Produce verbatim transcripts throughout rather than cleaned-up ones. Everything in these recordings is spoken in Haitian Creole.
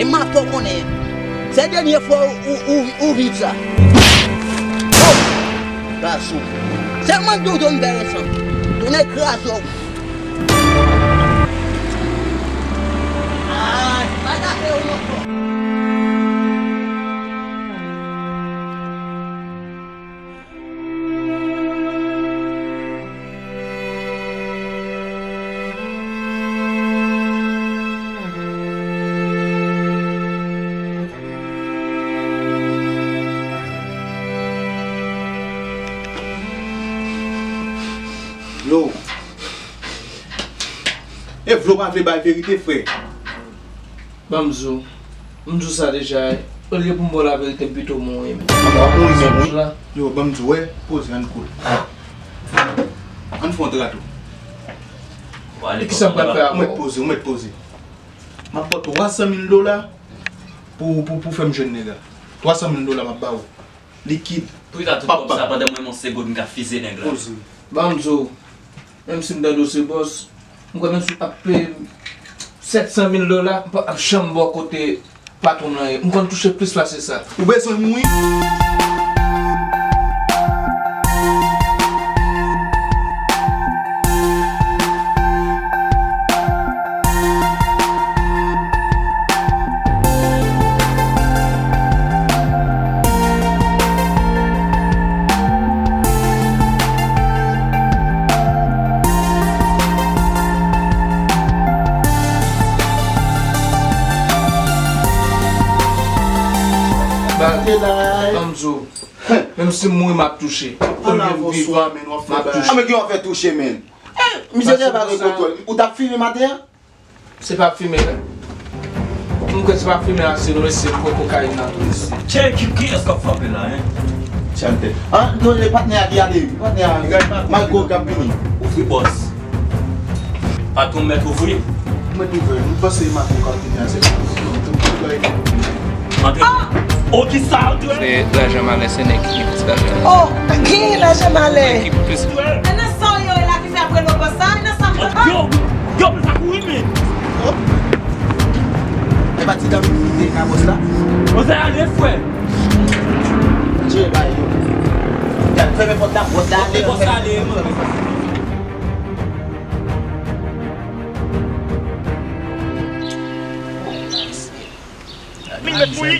E m ap fè w konnen, se dènye fwa ou, ou, ou, ou viv sa. Oh! Gason. Sèlman dodo m fè resan. Tounen kraze w. Ah, pa tape w non. Yo. E vle w pa vle bay verite, frè. Ban m di w. M di w sa deja, olye pou m ba w laverite, m pito mouri menm. An, w ap mouri menm, wi. Yo, ban m di w, wè, poze, ann koul. Ann fè yon trak tou. E kisa m pral fè avè w? Ou mèt poze, ou mèt poze. M ap ba w twa san mil dola pou, pou, pou fè m jwenn nèg la. Twa san mil dola m ap ba w. Likid. Pou ta tout kòb sa pandan mwen, yon segonn, m ka fize nèg la. Poze. Ban m di w, menm si m tande w se bòs, m kwè menm si w ap peye m sèt san mil dola, m p ap janm ba w kote patwon m lan ye. M konn touche plis pase sa. Ou bezwen m wi. Ban m di w, menm si m mouri, m ap touche. Olye m vivan, m ap touche. Ann, men gen w ap fè touche, men. Eh, mizè pa gen kontwòl. Ou t ap fimen maten an? Se pa fimen, non. M kwè se pa fimen ase, non, mesye, m kwè kokayin nan tou, mesye. Tchè, ki, kiyès k ap frape la, en? Tchante. Ah, non, e patnè a ki ale, wi. Patnè a, Marco k ap vini. Ou fri bòs. Patwon mèt ouvri. Mwen tou vre, m panse Marco k ap vini a, se pa. Antre. Oh, kisa antre? Se lajan malè, se nèg ki gen plis lajan. Oh, ki lajan malè? Nèg ki plis. E nan sa w ye la ki fè ap rele w bòs la? E nan sa m... Yo, yo, pou sa kouri, men. E pa ti dam ki te ka bòs la? Bòs la ale, frè. Tire bay yo. Gad, fèmen pòt la, bòs la ale. Bòs la ale, man. Min mèt pou li.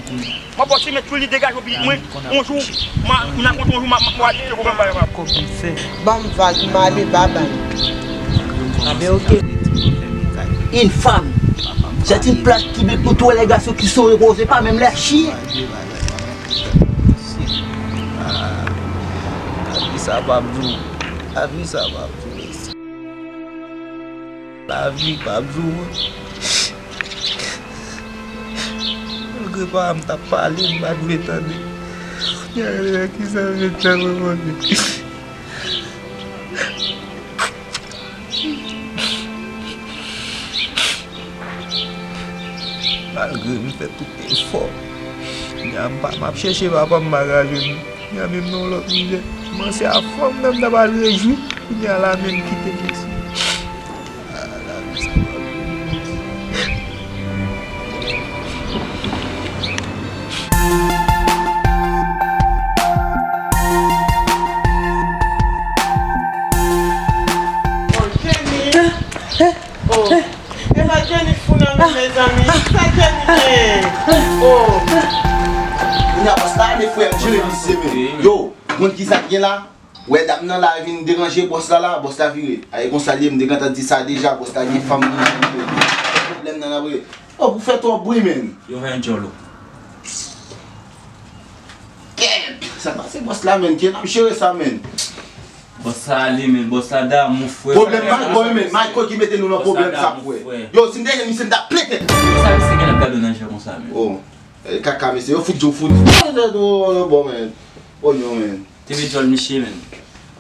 M ap pòte mèt pou li degaje w pitit mwen. Yon jou, m a, m rakonte yon jou, m a, m a pale de pwoblèm bagay pa. Ban m vag, m ale, babay. Anben, oke. Une femme, c'est une place publique où tous les garçons qui sont heureux, c'est pas même les chiens. Ah, lavi sa pa bzou. Lavi sa pa bzou. Lavi pa bzou. Malgre pa m t ap pale, m pa t vle tande. Gade kisa m vin fè mwen konnen. Malgre m fè tout efò, kounya m pa, m ap chèche papa m pa ka jwenn li. Kounya menm nan yon lòt mizè. Koumanse a fanm nan m ta pral rejwi, kounya la menm kite m mesye. Ah, lavi sa pa bon. Oh, Jenny. Oh. E sa Jenny fou nan men, mezanmi. Sa Jenny gen? Oh. Kounya bòs la ale, frè m, jere misye, men. Yo, konn kisa k gen la? Wè dam nan la vin deranje bòs la la, bòs la vire. A, e konsa l ye, m te gentan di sa deja, bòs la gen fanm li. Pwoblèm nan apre. Oh, pou fè twòp bri, men. Yo fè yon djòl ou. Kèt! Sa pase bòs la, men, ki n ap jere sa, men. Bòs la ale, men, bòs la damou, frè. Pwoblèm Michael, men, Michael ki mete nou nan pwoblèm sa, frè. Yo, si m te gen misye, m t ap plen tèt. Sa misye gen ap gade w nan je konsa, men. Oh. Eh, kaka, mesye, yo fout, yo fout. Bon, men. Onyon, men. Te met djòl misye, men.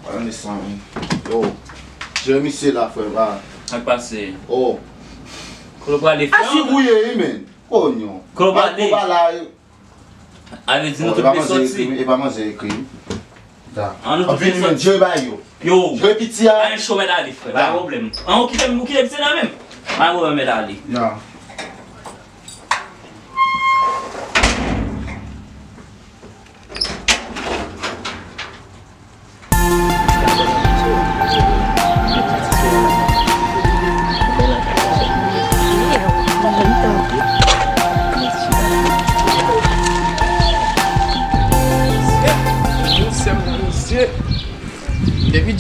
Wala, men sa, men. Yo. Jere misye la, frè, pa. Sa k pase? Oh. Kote w prale, frè? A si ou ye, wi, men. Onyon. Kote w prale? Michael pa la, eh. Ale di nou tout kote w soti. E pa manzè ekri. An nou tout kote w soti. Jere bay yo. Yo. Jere piti a. Pa gen cho, mèt ale, frè. Pa gen pwoblèm. An, ou kite m, ou kite m, se nan men m. Pa gen pwoblèm, mèt ale. Ya.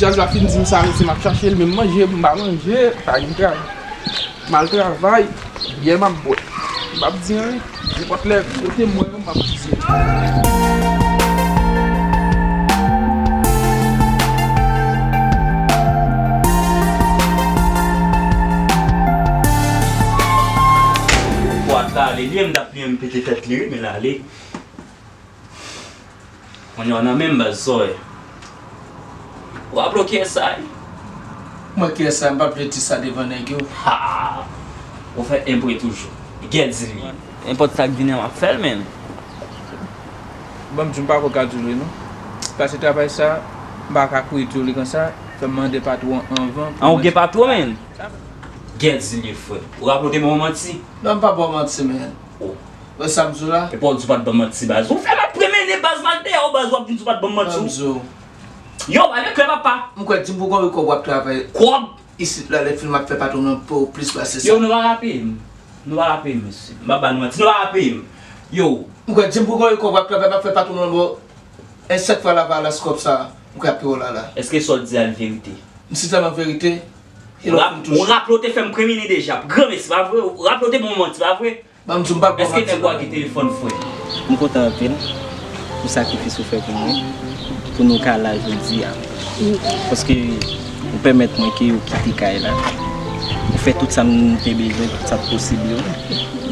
Djaz la fin di m sa, rete m ap chache l, men m manje, m pa manje, pa gen travay. M al travay, byè m ap bwè. M p ap di anyen. Nenpòt lè, kote m wè yo, m ap di. Bwat la ale, li menm t ap li menm pete tèt li, wi, men l ale. Kounye a w nan men m, baz, sa w ye. Ou pa bloke S I? Mwen ki S I, m p ap vle di sa devan nèg yo. Ha! Ou fè enpre toujou. Gèt di li. Nenpòt sa k vini an, m ap fè l, menn. Ban m di w, m pako ka di w li, non. Pase travay sa, m pa ka kouri di w li konsa. Fè m mande patwon an anvan. An, ou gen patwon, menn? Gèt di li, frè. Ou raple w te ban m manti? Non, m pa ba w manti, menn. Oh. Wè sa m di w la? Epa w di w pa t ban m manti, baz. Ou fè m ap pwomennen, baz, m al dèyè w, baz, w ap vin di w pa t ban m manti. Ban m di w. Yo, ale klè, papa. M kwè di m pou konbyen kòb w ap travay. Kòb? Isit la, lè fim ap fè patwon nan peye w plis pase sa. Yo, nou pa ka peye m. Nou pa ka peye m, mesye. M pa ba nou manti, nou pa ka peye m. Yo. M kwè di m pou konbyen kòb w ap travay, m ap fè patwon nan ba w. E sèt fwa lavalas kòb sa, m kwè ap peye w la la. Èske sa w di a l verite? M si tèlman verite. E lè w fin touche. Ou raple w te fè m krimine deja. Granmesi, pa vre? Ou raple w te ban m manti, pa vre? Ban m di w, m pa ba w manti. Èske nèg ou a gen telefòn, frè? M kontan anpil pou sakrifis ou fè pou mwen, pou nou ka la jodi a. Paske ou pèmèt mwen ke ou kite kay la. Ou fè tout sa m te bezwen, tout sa k posib yo,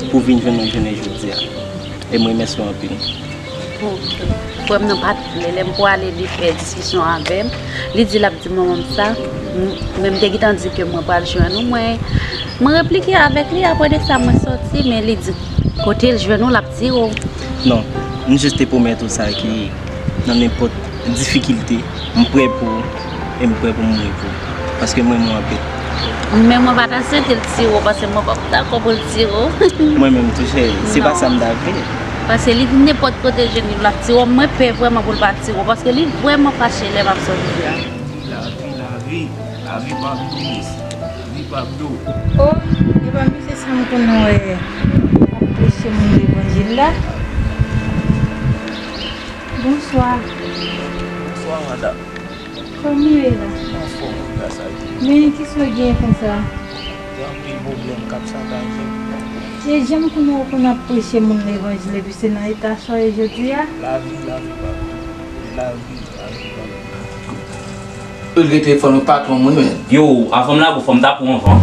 pou vin jwenn nou jounen jodi a. E m remèsye w anpil. Frè m nan pa t vle. Lè m pwale, li fè diskisyon avè m. Li di l ap di manman m sa. M, men m te gentan di ke mwen pral jwenn ou. Mwen, mwen replike avèk li. Apre de sa, mwen sòti. Men li di, kote l jwenn ou, l ap tire w. Non, m jis te pwomèt ou sa, ke nan nenpòt difikilte, m prè pou ou e m prè pou m mouri pou ou. Paske m renmen w anpil. Men mwen pa ta swete l tire w, paske mwen p ap dakò pou l tire w. Mwen menm tou, cheri, se pa sa m ta vle. Paske li di nenpòt kote l jwenn li, l ap tire w. Mwen pè vrèman pou l pa tire w, paske li vrèman fache lè m ap sòti a. Lavi, lavi, lavi pa blis, lavi pa blo. Oh, e pa misye sa m konn wè ap preche moun levanjil la? Bonswa. Bonswa, madanm. Kòman w ye la? Anfòm, wi, gras a Dye. Men kisa w gen konsa? Gen anpil pwoblèm k ap sakaje m. E jan m konnen w konn ap preche moun levanjil epi se nan eta sa w ye jodi a? Lavi, lavi pa blo. Lavi, lavi pa blo. Ou gen telefòn ou patwon mwen, men. Yo, avan m lage w, fò m ta pran w anvan.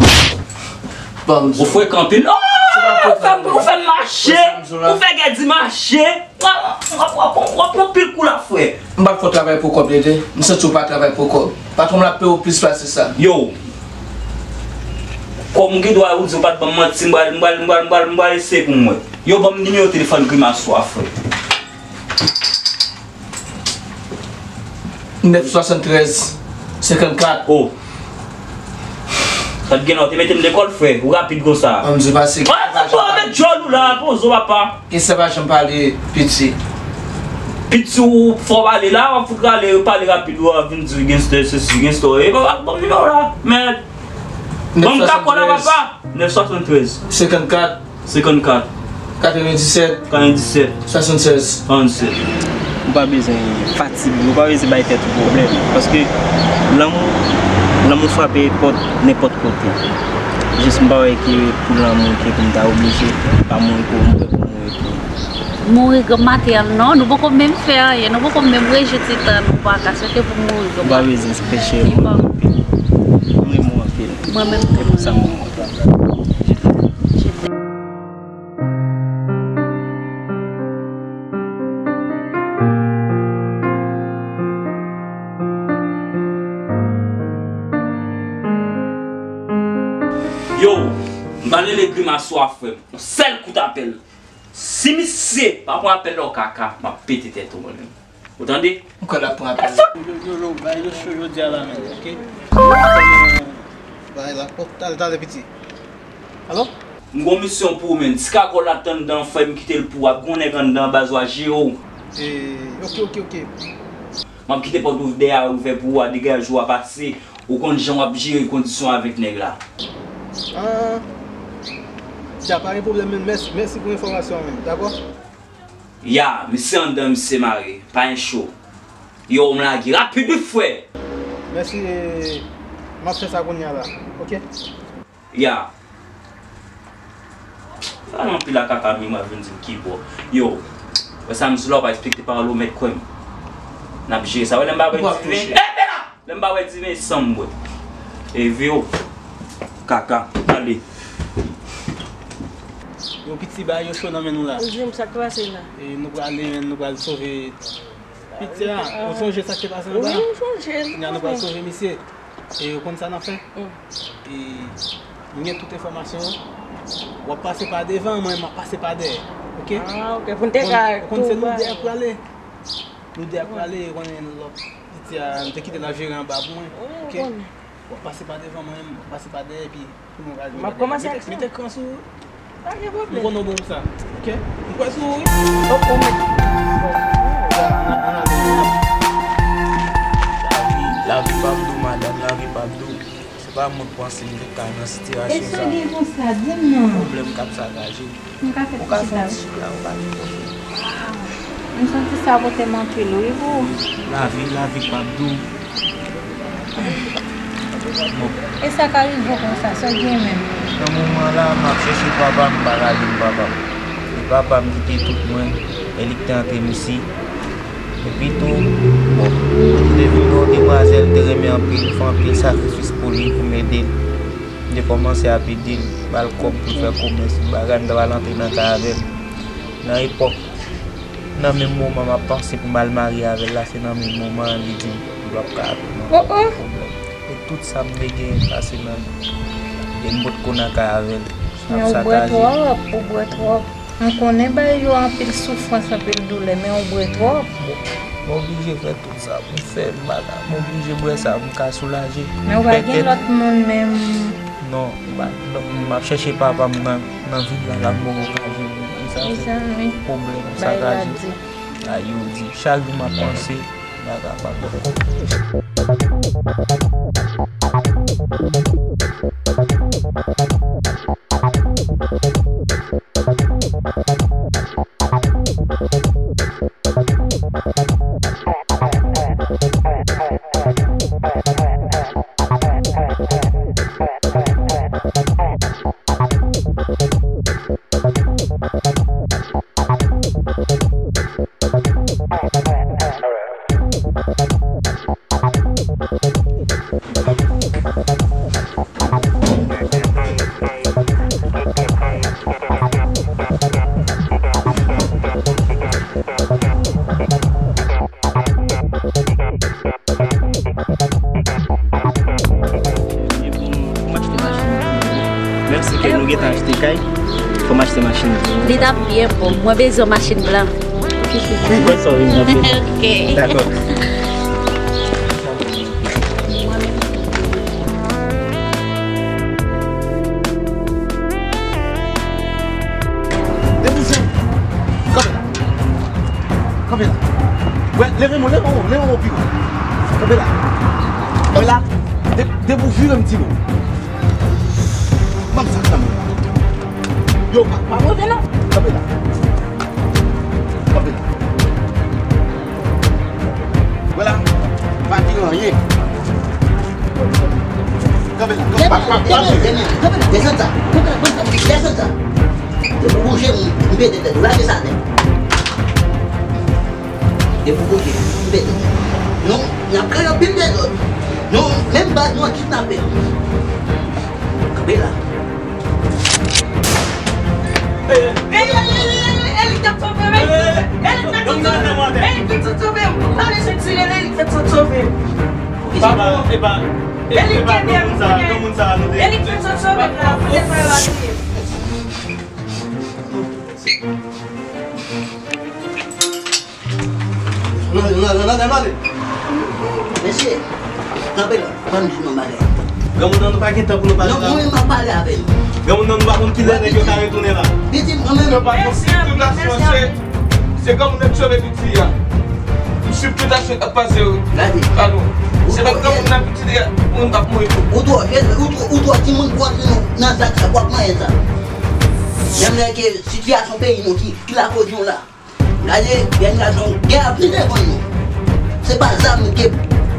Ou frekan anpil. Oh! Ou fè m mache. Ou fè Gèdi mache. W ap, w ap, w ap, w ap pran pil kou la, frè. M pa t fè w travay pou kòb, Dede. M santi w pa travay pou kòb. Patwon m la peye w plis pase sa. Yo. Kòm ou gen dwa ou di w pa t ban m manti, m pral, m pral, m pral, m pral, m pral eseye pou m wè. Yo, ban m nimewo telefòn Grimas ou a, frè. Nèf swasanntrèz, senkannkat. Oh. Sa t gen la, ou te mete m lekòl, frè. Ou rapid konsa. An m di pase. Ah, se pa met djòl ou la, poze w, papa. Gen sa pa janm pale, piti. Piti ou fò pale la, w ap fout rale, pale rapid, ou ap vin di genstè, sesi, genstè. E papa, ban m nimewo la. Mèd. Ban m kakò la, papa. Nèf swasanntrèz. Senkannkat. Senkannkat. Katrevendisèt. Katrevendisèt. Swasannsèz. Swasannsèz. Ou pa bezwen fatige, ou pa bezwen bay tèt ou pwoblèm. Paske lanmou, lanmou frape pòt nenpòt kote. Jis m pa wè ke pou lanmou ke pou m ta oblije pa mouri pou ou, m prè pou mouri pou ou. Mouri granm maten an, non, nou poko menm fè anyen, nou poko menm rejwe ti tan, nou pa ka swete pou mouri granm maten. Ou pa bezwen preche mwen anpil. M renmen w anpil. Mwen menm tou. E pou sa m renmen w. Yo, m pale le Grimas ou a, frè m. Yon sèl kout apèl. Si misye pa pran apèl la, w kaka, m ap pete tèt ou mwen menm. Ou tande? M kwè l ap pran apèl. Yo, yo, yo, bay yo cho jodi a la menm, oke? Bay la, oh, talè, talè, piti. Alo? M gon misyon pou ou, menn. Si kakò la t anndan, frè m, kite l pou w. Ap gon nèg anndan, baz, w a jere w. E, oke, oke, oke. M ap kite pòt ou dèyè a ouvè pou ou a, degaje w a pase. Ou konn jan w ap jere kondisyon avèk nèg la. Ah, dja pa gen pwoblèm, menn. Mèsi, mèsi pou enfòmasyon an, menn. Dakò? Ya, misye anndan, misye mare. Pa gen cho. Yo, m lage. Rapid, wi, frè. Mèsi, e, m ap fè sa kounye a la, oke? Ya. Sa nan pil a kaka, mi mwen vin di m ki bò. Yo, wè sa m di la, w pa respekte pawòl ou mèt kwè m. N ap jere sa. Wè lè m pa wè diven. Lè m pa wè diven, san m bwè. E vyo. Kaka. Ale. Yo piti bagay yo cho nan men nou la. Ou di m sa k pase la? E nou prale, men nou pral sove piti a. Ou sonje sa k te pase anba? Wi, m sonje l. Kounye a nou pral sove misye. E ou konn sa n ap fè? E m gen tout enfòmasyon yo. W ap pase pa devan, mwen m ap pase pa dèyè. Oke? Ah, ok. Pou n te ka tou pale. Ou konn se nou dèyè prale. Nou dèyè prale, ou konnen lòt piti a, m te kite l ap jere anba pou mwen. Oke? W ap pase pa devan mwen, m ap pase pa dèyè, epi pou nou ka jwenn. M ap kòmanse aksyon. Mete, mete kran sou ou. Pa gen pwoblèm. M konnen w bon pou sa. Oke? M kwè sou ou wi. Ok, ou mèt. Lavi, lavi p ap dou, madanm, lavi p ap dou. Se pa moun panse m te ka nan sitiyasyon sa. E sa gen konsa, di m non. Pwoblèm k ap sakaje. M ka fè ti chita wi. Ou ka fè yon ti chita, ou pa gen pwoblèm. M santi sa pote m anpil wi pou ou. Lavi, lavi p ap dou. Bon. E sa ka rive w konsa, sa w gen menm? Nan moman la, m ap chèche papa m, m pa ka jwenn papa m. E papa m ki te tout mwen, e li ki te antre m isi. Epi tou, bon, m te vin gen yon demwazèl, te renmen anpil, m fè anpil sakrifis pou li, pou m ede l. M te kòmanse ap ede l, ba l kòb pou l fè komès, bagay, m ta pral antre nan kay avè l. Nan epòk, nan menm moman m ap panse pou m al marye avè l la, se nan menm moman an li di m li p ap ka avè m ankò, pwoblèm. E tout sa m te genyen pase nan li. E m potko nan kay avè l. Men ou bwè twòp, ou bwè twòp. M konnen bay yo anpil soufrans, anpil doulè, men ou bwè twòp. Bon, m oblije fè tout sa pou m fè, m pa ka, m oblije bwè sa pou m ka soulaje. Men ou pa gen lòt moun menm? Non, m pa, non, m ap chèche papa m nan, nan vil la, la m poko ka jwenn li. E sa fè pwoblèm, sakaje. Sa yo di. Chak jou m ap panse, m pa ka pa bwè. Menm si ke nou gentan achte kay, fò m achte machin. Li t ap byen bon. Mwen bezwen machin blan. Mwen sa vin nan. Ok. Dakò. Debouje! Kanpe la! Kanpe la! Wè, leve men w, leve men w, leve men w pi wo. Kanpe la! Kanpe la! De-, debouje, vire m di nou. Ban m sa k nan men w. Yo, pa, pa monte non! Kanpe la! Kanpe la. Vwala. Pa di anyen. Kanpe la. Kanpe la. Desann sa. Kanpe la. Desann sa. Depi w bouje, m pete tèt ou. Lage sa atè. Depi w bouje, m pete tèt ou. Non, n ap kreye anpil dezòd. Non, menm baz nou an kidnape. Kanpe la. Ey, ey, ey, ey, ey, Elik t ap sove m, ey. Elik fè sot sove m, ey. Elik fè sot sove m. Pa bezwen tire l, Elik fè sot sove m. Elik kenbe m, Elik fè sot sove m la, kote fè pati. Non, non, non, non, non, non. Mesye, kanpe la, ban m di nou yon bagay. Granmoun nan, nou pa gen tan pou nou pale la. Non, mwen menm m ap pale avè l. Granmoun nan, nou pa konn kilè nèg yo ka retounen la. Pitit, mwen menm. Yo pa konn. Siplikasyon, se, se granmoun nan ki sove pitit a. Siplikasyon k ap pase yo. Gade. Alo. Se pa granmoun nan pitit a, moun ap mouri tou. Ou twò jèn, ou twò, ou twò timoun pou antre nan, nan zak sa, w ap manyen sa. Menm lè ke sitiyasyon peyi nou ki, ki lakoz nou la. Gade, jèn gason, gè a pi devan nou. Se pa zam ke,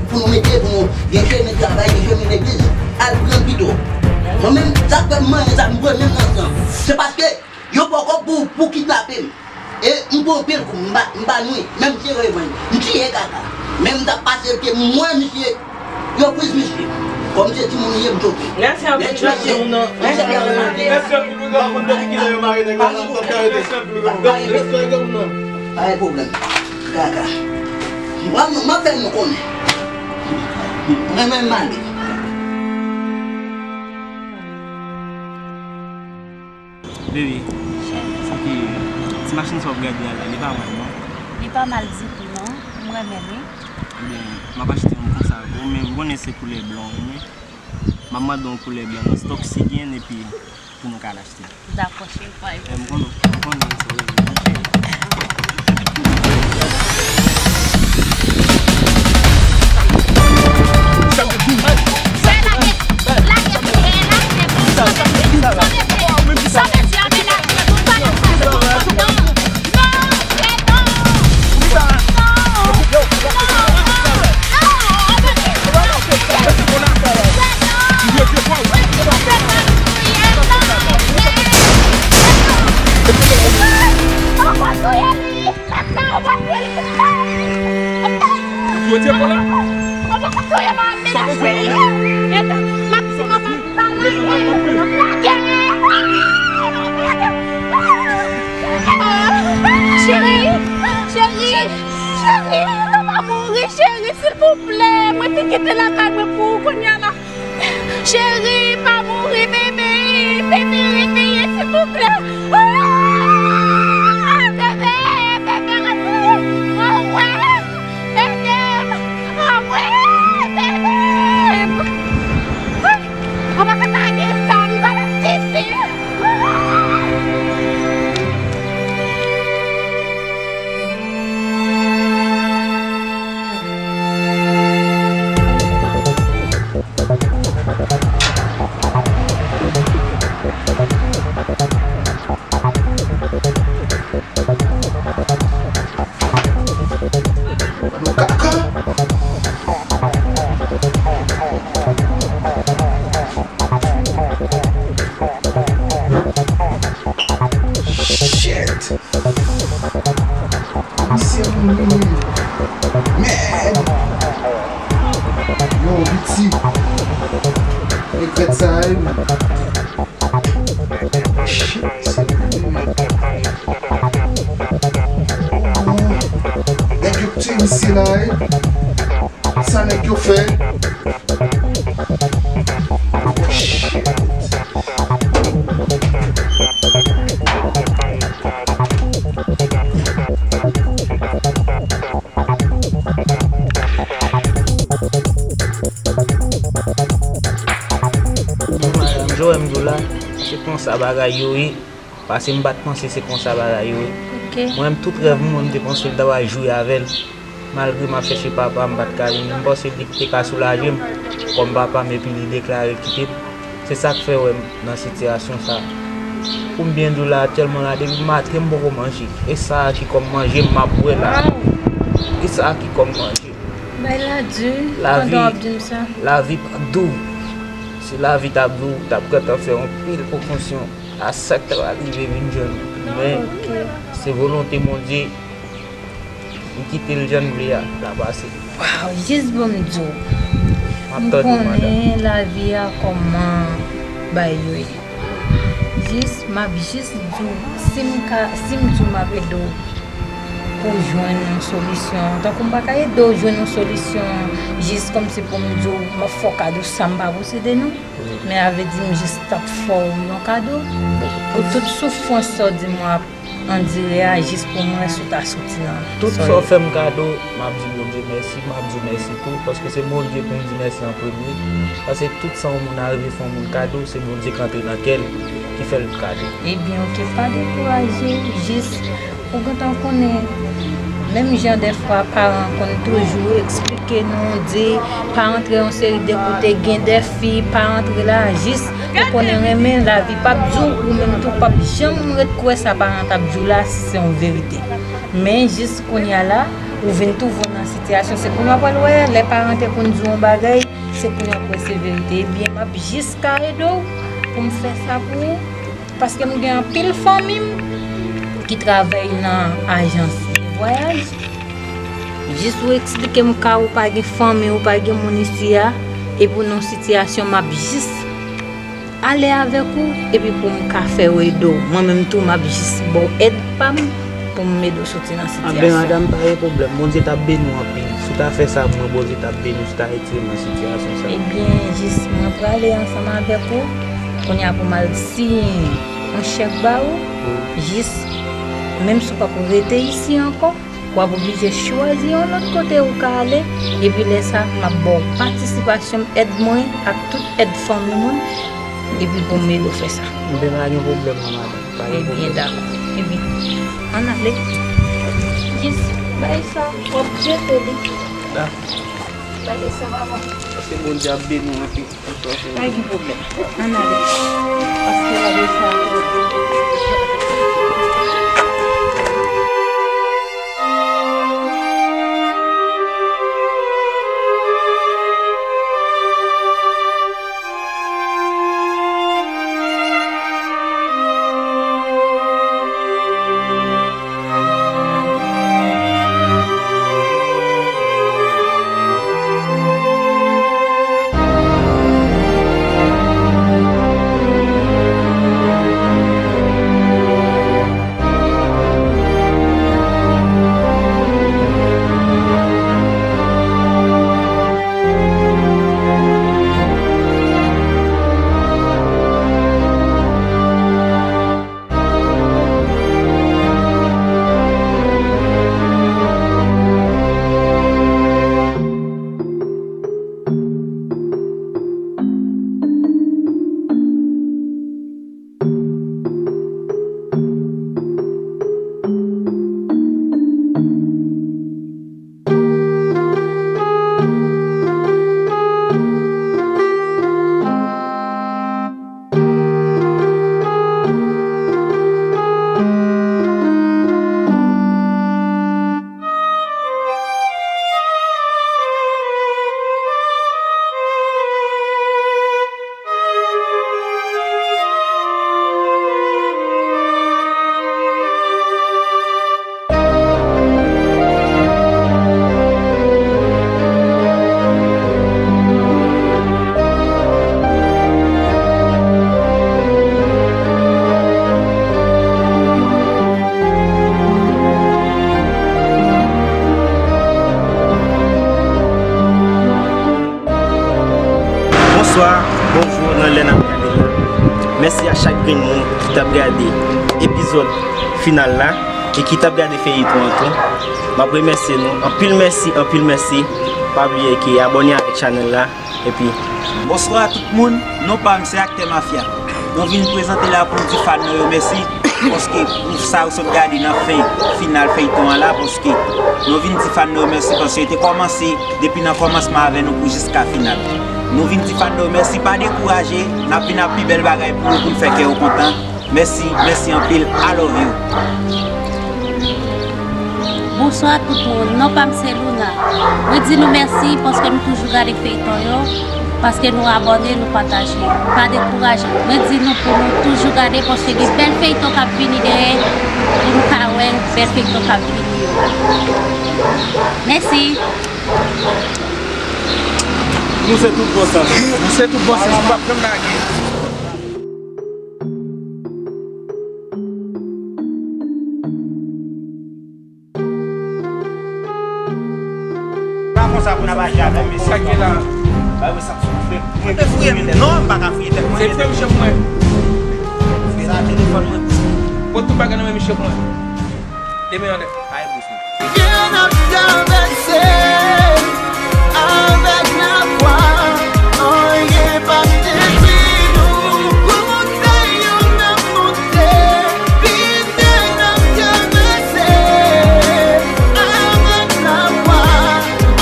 Pou nou mete, pou nou gen chemen travay, gen chemen legliz, al pran pito. Mwen menm, sa k fè m manyen sa, m pran menm nan san. Se paske yo poko pou, pou kidnape m. E m pran anpil kou, m pa, m pa nwi, men m tire mwen, m tiye kaka. Men m t ap pase pye, m wè misye, yo priz misye. Kòm se timoun li ye, m choke. Mèsi anpil. Mèsi, mesye. Mèsi, mesye. Mèsi anpil. Pa konn depi kilè yo mare nèg la, nan tòt karete. Respè granmoun nan. Pa gen pwoblèm. Kaka. Mwen, mwen fè nou konnen. Mwen menm male. Baby, sa ki ti machin sa w ap gade a la, li pa mal non. Li pa mal ditou non, m renmen li. Ebyen, m ap achte yon konsa pou ou, men m konnen se koulè blan ou renmen. M ap mande yon koulè blan nan stòk si gen epi pou nou ka al achte. Dakò, cheri, pa gen pwoblèm. M konnen, m konnen sa w renmen. Cheri, cheri, cheri, nou pa mouri, cheri, silvouplè. Mwen te kite lakay mwen pou ou kounye a la. Cheri, pa mouri, bebe, bebe, reveye, silvouplè. Ah, bebe, bebe, reveye. Anmwe, ede m, anmwe, bebe. Anmwe, papa, pa gen zam, pa gen zam. Shit! Misye mouri. Mèd! Yo, Viti. Regrèt sa, wi. Shit, se mouri. Nèg yo k tiye misye la, wi. Sa nèg yo fè? Oh, shit. Jan w wè m di w la, se konsa bagay yo ye. Paske m pa t panse se konsa bagay yo ye. Ok. Mwen menm, tout rèv mwen, m te panse l ta pral jwe avè l. Malgre m ap chèche papa m, m pa t ka jwenn li. M panse li te ka soulaje m kòm papa m, epi li deklare kite m. Se sa k fè w wè m nan sitiyasyon sa a. Pou m byen di w la, aktyèlman la, depi maten m poko manje. E sa a ki kòm manje m ap bwè la. E sa a ki kòm manje m. Bagay la di, pandan w ap di m sa. Lavi p ap di w. Si lavi t ap di w, w t ap gentan fè yon pil pwomosyon. A sa k ta pral rive vin jwenn ou. Men, se volonte Bondye, li kite l jan l vle a, l ap pase. Waw, jis ban m di w. M ap tande w, madanm. M konnen lavi a kòman bagay yo ye. Jis, m ap jis di w, si m ka, si m di w m ap ede w pou w jwenn yon solisyon, tankou m pa ka ede w jwenn yon solisyon, jis kòmsi pou m di w, m ap fè w kado sa m pa posede, non. Men a vle di m jis t ap fè w yon kado pou tout soufrans sa w di m w ap andire a, jis pou m wè si w ta soti nan sa w ye. Tout sa w fè m kado, m ap di Bondye mèsi, m ap di w mèsi tou, paske se Bondye pou m di mèsi an premye. Paske tout sa yon moun arive fè yon moun kado, se Bondye k antre nan kè l, ki fè l kado. Ebyen, oke, pa dekouraje, jis Ou gentan konnen, menm jan dèfwa paran konn toujou eksplike nou, di pa antre yon seri de kote, gen de fi, pa antre la, jis ou konnen renmen, lavi p ap di w, ou menm tou p ap janm ret kwè sa paran t ap di w la, se yon verite. Men jis kounye a la, Ou vin twouve w nan sitiyasyon, se kounye a w pral wè, lè paran te konn di w yon bagay, se kounye a w pral wè se verite. Ebyen, m ap jis ka ede w pou m fè sa pou ou, paske m gen anpil fanmi m ki travay nan ajans de vwayaj. Jis ou eksplike m ka ou pa gen fanmi, ou pa gen moun isi a, epi w nan yon sitiyasyon, m ap jis ale avèk ou, epi pou m ka fè w ede w. Mwen menm tou, m ap jis ba w èd pa m pou m ede w soti nan sitiyasyon. Anben, madanm, pa gen pwoblèm. Bondye t ap beni w anpil. Si w ta fè sa pou mwen, Bondye t ap beni w, si w ta retire m nan sitiyasyon sa. Ebyen, jis mwen prale ansanm avèk ou. Kounye a pou m al siyen yon chèk ba ou. Wi. Jis, menm si w poko rete isi ankò, w ap oblije chwazi yon lòt kote ou ka ale, epi lè sa, m ap ba w patisipasyon m, èd mwen ak tout èd fanmi mwen, epi pou m ede w fè sa. Enben, pa gen pwoblèm non, madanm. Pa gen pwoblèm. Ebyen, dakò. Ebyen, ann ale. Jis bay sa, w ap jete li. Dakò. Bay sa, maman. Paske Bondye ap beni w anpil. Pa gen pwoblèm. Ann ale. Paske w ap fè sa. Bonswa, bonjou, nan lè n ap gade la. Mèsi a chak grenn moun ki t ap gade epizòd final la e ki t ap gade feyiton an tou. M ap remèsye nou. Anpil mèsi, anpil mèsi. Pa bliye ke abòne avèk chanèl la. Epi, bonswa tout moun, non pa m se Aktè Mafya. Nou vin prezante la pou n di fan nou yo mèsi, paske pou sa yo sot gade nan fen final feyton an la, paske nou vin di fan nou yo mèsi, paske yo te kòmanse depi nan kòmansman avè nou pou jiska final. Nou vin di fan nou yo mèsi, pa dekouraje, n ap vin ak pi bèl bagay pou yo, pou n fè kè yo kontan. Mèsi, mèsi anpil, I love you. Bonswa tout moun, non pa m se Louna. Mwen di nou mèsi paske nou toujou gade feyton yo, paske nou abòne, nou pataje. Pa dekouraje. Mwen di nou pou nou toujou gade paske gen bèl feyton k ap vini dèyè, pou nou ka wè bèl feyton k ap vini yo. Mèsi. Nou se tout bon sans. Nou se tout bon sans, nou p ap janm lage. Pa konsa pou n ap aji avè mesye. Sa ki la? Ba yo sa sou fè. Mwen te fouye m. Non, m pa ka fouye tèt mwen. Se fè misye pou mwen. Sa telefòn mwen. Pot tout bagay nan men misye pou mwen. Demen anlè. Ay, bouch mwen. Gen ap travèse avèk lafwa. Anyen p ap detwi nou. Pou montay yo n ap monte, pi byen n ap travèse avèk lafwa.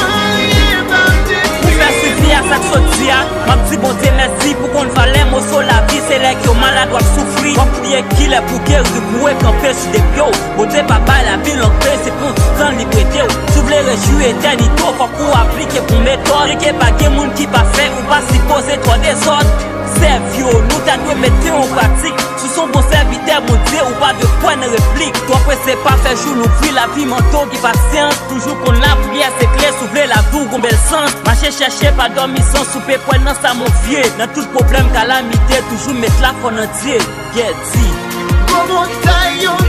Anyen p ap detwi nou. Pou fè sezi a sa k sot di a, m ap di Bondye mèsi pou konn valè moso lavi se Lè ke w malad w ap soufri, w ap kriye kilè pou geri, pou rekanpe sou de pye w. Bondye pa bay lavi l an pen, se pran ti tan li prete w. Si w vle rejwi etènite w, fòk ou aplike bon metòd. Byen ke pa gen moun ki pafè, ou pa sipoze twò dezòd. Sèvi w, nou ta dwe mete an pratik. Si w se yon bon sèvitè Bondye, ou pa dwe kwè nan replik. Twò prese pa fè jou louvri, lavi mande w gen pasyans. Toujou konn lapriyè se kle, si w vle lavi w gon bèl sans. Mache chèche pa dòmi san soupe, kwè nan sa mon vye. Nan tout pwoblèm, kalamite, toujou met lafwa nan Dye. Gèdi. Gwo montay yo